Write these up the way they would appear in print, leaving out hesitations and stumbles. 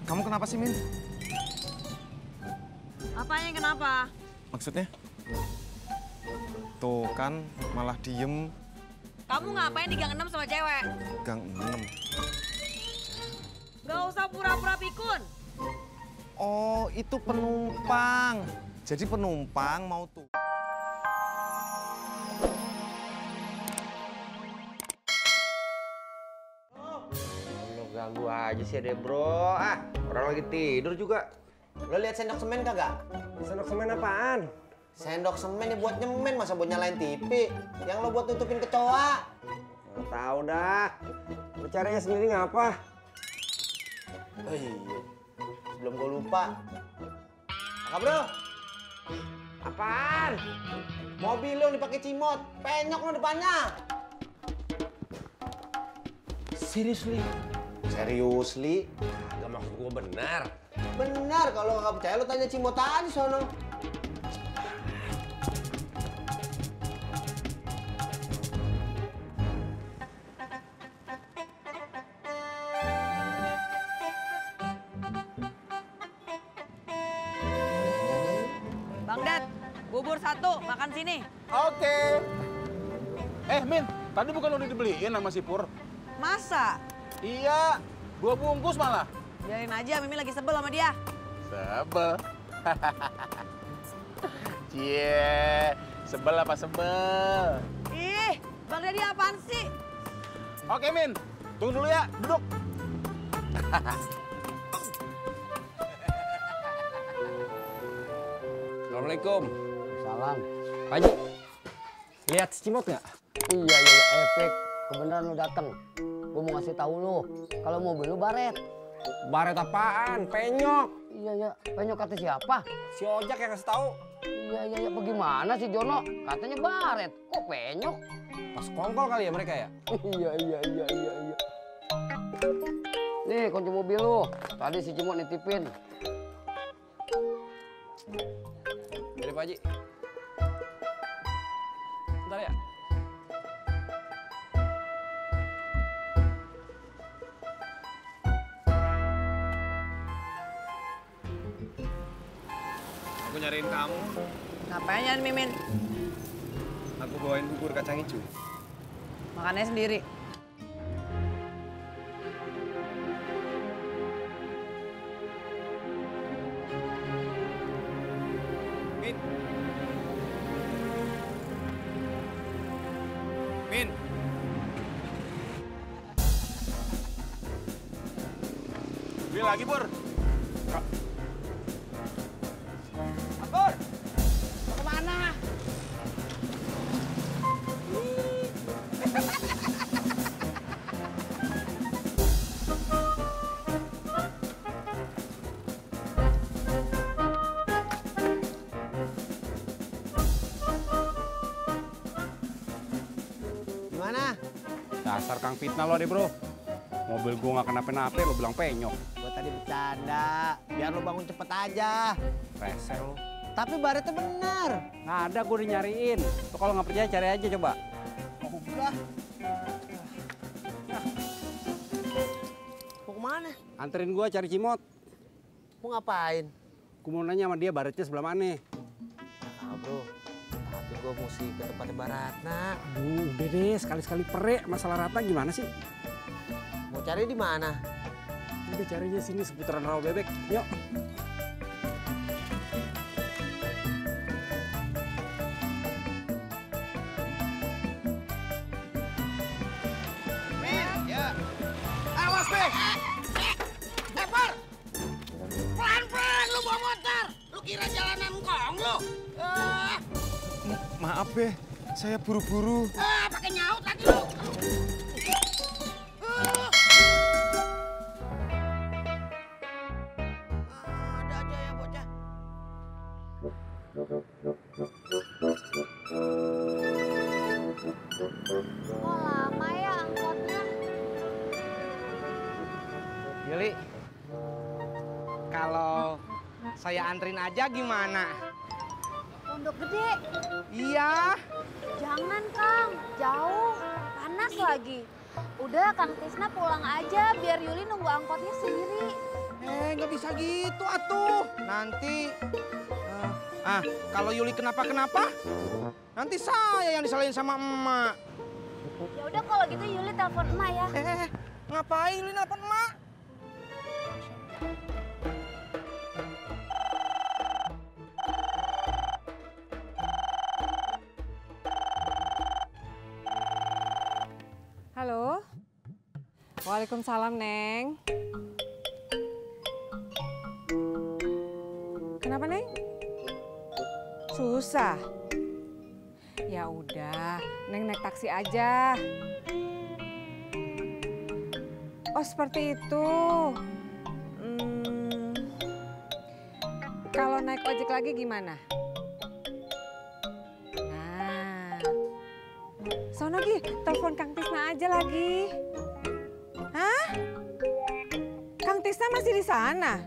Kamu kenapa sih, Min? Apanya kenapa? Maksudnya? Tuh kan, malah diem. Kamu ngapain di gang 6 sama cewek? Gang 6. Gak usah pura-pura pikun. Oh, itu penumpang. Jadi penumpang mau tuh. Lo ganggu aja sih deh bro. Orang lagi tidur juga. Lo lihat sendok semen kagak? Sendok semen apaan? Sendok semen ya buat nyemen, masa buat nyalain TV. Yang lo buat tutupin kecoa. Nggak tahu dah. Lo caranya sendiri ngapa? Oh iya, sebelum gue lupa. Kakak bro, Apaan? mobil lo dipakai cimot, penyok lo depannya. Seriously? Seriously? Gak maksud gue benar. Benar, kalau nggak percaya lo tanya cimot aja sono. Bang Dad, bubur 1, makan sini. Oke. Min, tadi bukan udah dibeliin sama si Pur? Masa? Iya, 2 bungkus malah. Biarin aja, Mimi lagi sebel sama dia. Sebel. Cie, sebel apa sebel? Ih, Bang Daddy apaan sih? Oke, Min. Tunggu dulu ya, duduk. Assalamualaikum. Salam. Pak Haji, lihat si Cimot nggak? Iya, efek. Kebenaran lu dateng. Gua mau ngasih tahu lu, kalau mobil lu baret. Baret apaan? Penyok. Iya, penyok kata siapa? Si Ojak yang ngasih tahu. Iya, bagaimana sih Jono? Katanya baret, kok penyok? Pas kongkol kali ya mereka ya? Iya. Nih, kunci mobil lu. Tadi si Cimot nitipin. Jadi Pak Haji. Bentar ya. Aku nyariin kamu. Ngapain nyari Mimin? Aku bawain bubur kacang hijau. Makannya sendiri. Min. Min. Beli lagi, Pur. Pur, mau kemana? Gimana? Dasar Kang Fitnah lo deh, bro. Mobil gua nggak kenapa-napa, lo bilang penyok. Gue tadi bercanda, biar lo bangun cepet aja. Reser lo. Tapi baretnya benar. Nggak ada, gua udah nyariin. Lo kalau nggak percaya cari aja coba. Udah. Mau kemana? Anterin gua cari Cimot. Mau ngapain? Gua mau nanya sama dia baretnya sebelah mana. Ah bro, tapi gue mesti ke tempatnya Baratna. Aduh, udah deh, sekali-sekali pere. Masalah Ratna gimana sih? Mau cari di mana? Udah carinya sini seputaran rawa bebek. Yuk. Awas, Be! Lepar! Pelan-pelan lu bawa motor! Lu kira jalanan kong lu? Maaf, Be. Saya buru-buru. Pakai nyaut lagi lu! Ada aja ya bocah. Kok lama ya angkotnya? Yuli, kalau saya antrin aja gimana? Pondok Gede. Iya. Jangan Kang, jauh, panas lagi. Udah Kang Tisna pulang aja biar Yuli nunggu angkotnya sendiri. Nggak bisa gitu atuh. Nanti, kalau Yuli kenapa-kenapa, nanti saya yang disalahin sama emak. Ya udah kalau gitu Yuli telepon emak ya. Ngapain Yuli nelfon emak? Halo. Waalaikumsalam, Neng. Kenapa, Neng? Susah. Ya udah, Neng naik taksi aja. Oh, seperti itu. Kalau naik ojek lagi gimana? Nah, sono Gi, telepon Kang Tisna aja lagi. Hah? Kang Tisna masih di sana?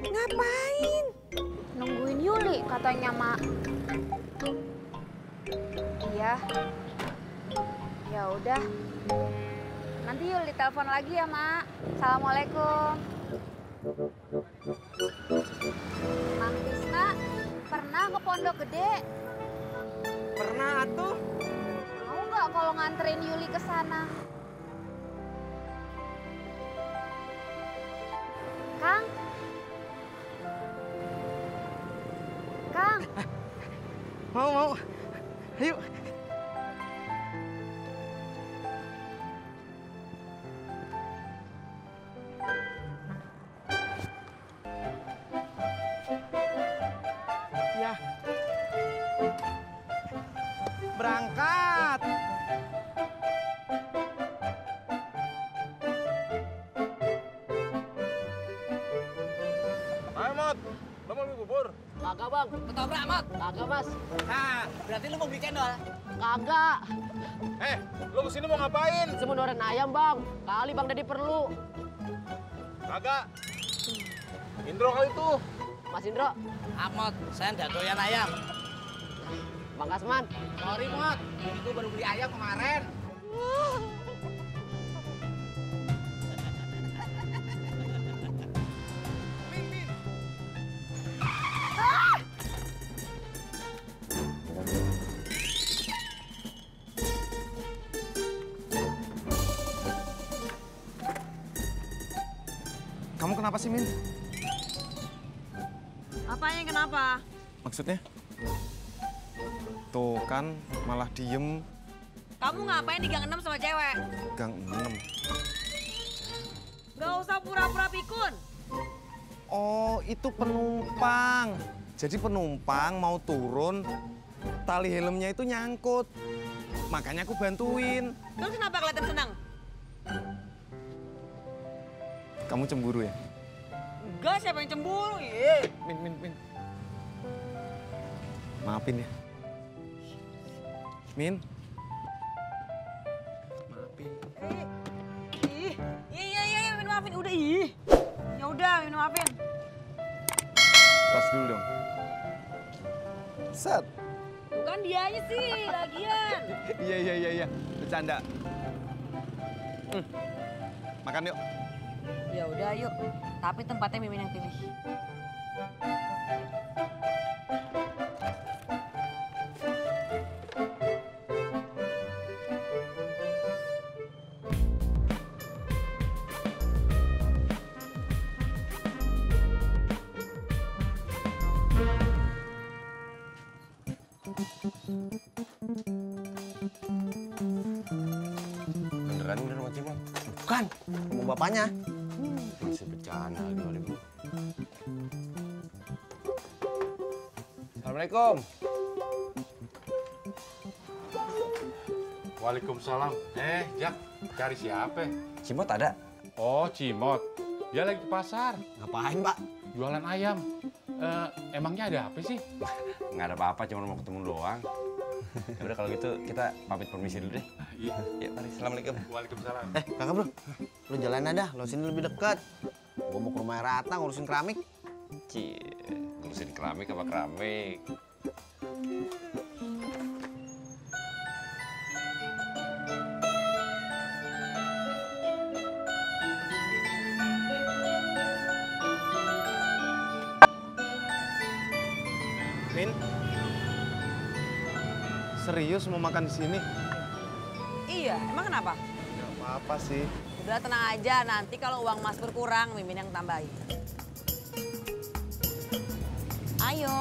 Ngapain? Nungguin Yuli katanya, Mak. Iya. Ya udah. Nanti Yuli telepon lagi ya, Mak. Assalamualaikum. Mang Tisna pernah ke Pondok Gede? Pernah atuh. Mau nggak kalau nganterin Yuli ke sana? Kang? Kang? Mau. Ayo. Ya. Berangkat. Ayo, Mot. Lo mau beli bubur? Kagak bang. Ketoprak, Mat. Kagak mas. Nah, berarti lu mau beli cendol? Kagak. Lo kesini mau ngapain? Cuma noren ayam bang. Kali bang Dedi perlu. Kagak. Indro kali tuh. Mas Indro. Amot, saya nggak doyan ayam. Bang Kasman. Sorry, Mot. Itu baru beli ayam kemarin. Kamu kenapa sih, Min? Apanya kenapa? Maksudnya? Tuh kan, malah diem. Kamu ngapain di Gang 6 sama cewek? Gang 6. Gak usah pura-pura pikun. Oh, itu penumpang. Jadi penumpang mau turun, tali helmnya itu nyangkut. Makanya aku bantuin. Terus kenapa kelihatan senang? Kamu cemburu ya? Enggak, siapa yang cemburu? Min. Maafin ya. Min. Maafin. Iya, minum maafin. Udah, ih. Ya udah, minum maafin. Tas dulu dong. Set. Bukan dianya sih, lagian. Iya. Bercanda. Makan yuk. Ya udah, yuk. Tapi tempatnya Mimin yang pilih. Beneran rumah Cimot? Bukan, mau bapaknya. Masih bercanda lagi kali, Bro. Assalamualaikum. Waalaikumsalam. Jak, cari siapa? Cimot ada? Oh, Cimot. Dia lagi ke pasar, Ngapain, Pak? jualan ayam. Emangnya ada apa sih? Nggak ada apa-apa, cuma mau ketemu doang. Ya udah kalau gitu kita pamit permisi dulu deh. Iya. Ya, mari. Assalamualaikum. Waalaikumsalam. Kakak bro, lu jalan aja, lo sini lebih dekat. Gua mau ke rumah Ratna ngurusin keramik. Cie, ngurusin keramik apa keramik? Min, serius mau makan di sini? Iya, emang kenapa? Gak apa-apa sih. Udah tenang aja, nanti kalau uang Mas berkurang, Mimin yang tambahin. Ayo.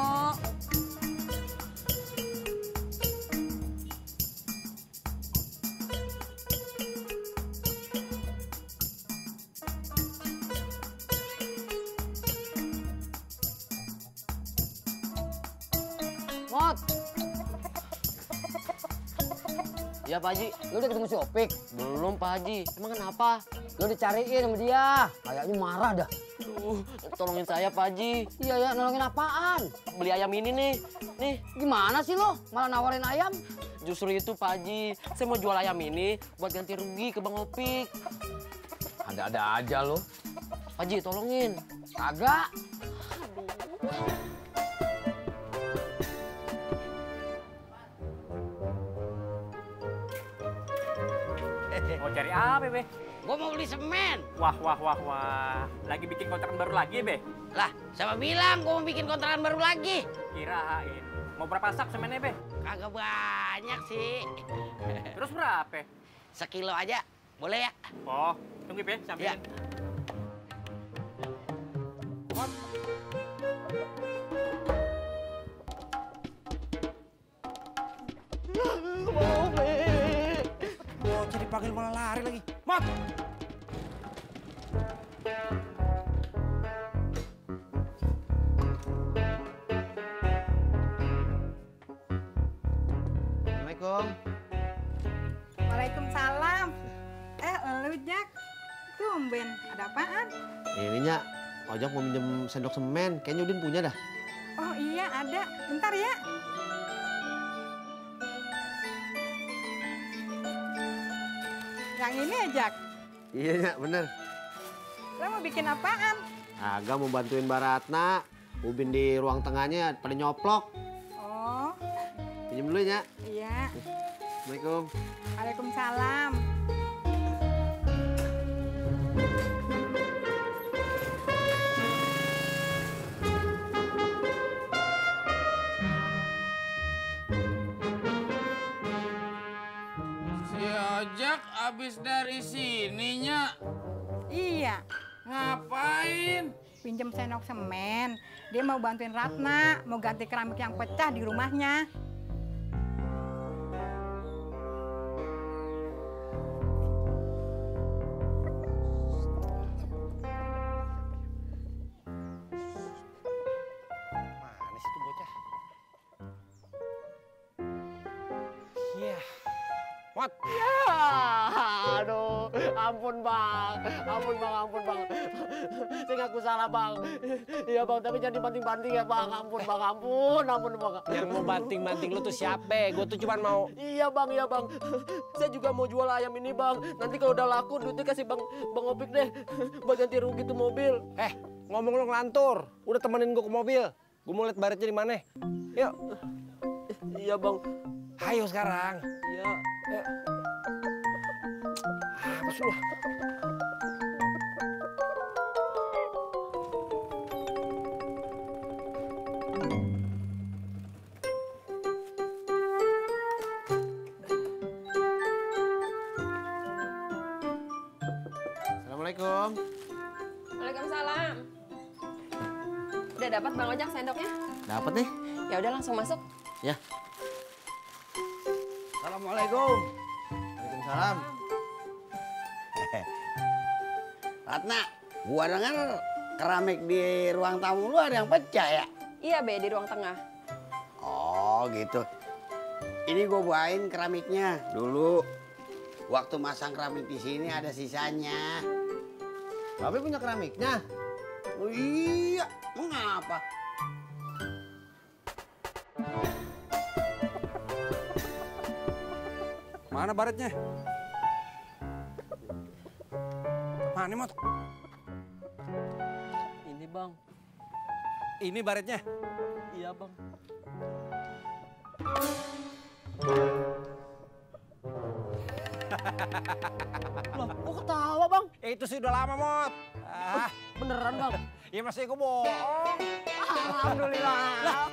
Mot, Iya Pak Haji. lu udah ketemu si Opik? Belum Pak Haji. Emang kenapa? Lu dicariin sama dia. Kayaknya marah dah. Tolongin saya Pak Haji. Iya ya, nolongin apaan? Beli ayam ini nih. Nih, Gimana sih lo? Malah nawarin ayam? justru itu Pak Haji. Saya mau jual ayam ini buat ganti rugi ke Bang Opik. Ada-ada aja lo. Pak Haji, tolongin. Kagak. Mau cari apa, Be? Gua mau beli semen. Wah. Lagi bikin kontrakan baru lagi, Be? Lah, siapa bilang gua mau bikin kontrakan baru lagi? Kirain. Mau berapa sak semennya, Be? Kagak banyak sih. Terus berapa? Sekilo aja. Boleh ya? Oh, tunggu, Be. Sampein. Bocah dipanggil malah lari lagi. Mot! Assalamualaikum. Waalaikumsalam. Lu Jak, tumben. Ada apaan? Ini Nyak, ojek mau minjem sendok semen. Kayaknya Udin punya dah. Oh iya ada. Bentar ya. Yang ini ya Jak. Iya Nyak, bener. Lo mau bikin apaan? Agak mau bantuin Baratna. Ubin di ruang tengahnya pada nyoplok. Oh Pinjem dulu ya Nyak. iya. Assalamualaikum. Waalaikumsalam. Si Ojak abis dari sininya. Iya. Ngapain? Pinjem sendok semen. Dia mau bantuin Ratna, mau ganti keramik yang pecah di rumahnya. Mana sih tuh bocah? Iya. Mot! Aduh, ampun bang. Ampun bang. Saya ngaku salah bang. Iya bang, tapi jangan dibanting-banting ya bang. Ampun bang. Yang mau banting-banting lu tuh siapa? Gue tuh cuma mau... Iya bang. Saya juga mau jual ayam ini bang. Nanti kalau udah laku duitnya kasih bang Opik deh. Buat ganti rugi tuh mobil. Ngomong lu ngelantur. Udah temenin gue ke mobil. Gue mau liat baretnya di mana. Yuk. Iya bang. Ayo sekarang. Iya. Apa sih lu? Assalamualaikum. Waalaikumsalam. Udah dapat Bang Ojak sendoknya? Dapat nih. Ya udah langsung masuk. Ya. Assalamualaikum. Waalaikumsalam. Ratna, gua dengar keramik di ruang tamu lu ada yang pecah ya? Iya, Be, di ruang tengah. Oh gitu. Ini gue bawain keramiknya. Dulu waktu masang keramik di sini ada sisanya. Babe punya keramiknya? Oh iya, mengapa? Mana baretnya? Mana Mot? Ini bang. Ini baretnya? Iya bang. Loh, kok ketawa bang? Itu sih udah lama Mot. Beneran bang? Ya masih gue bohong. Alhamdulillah.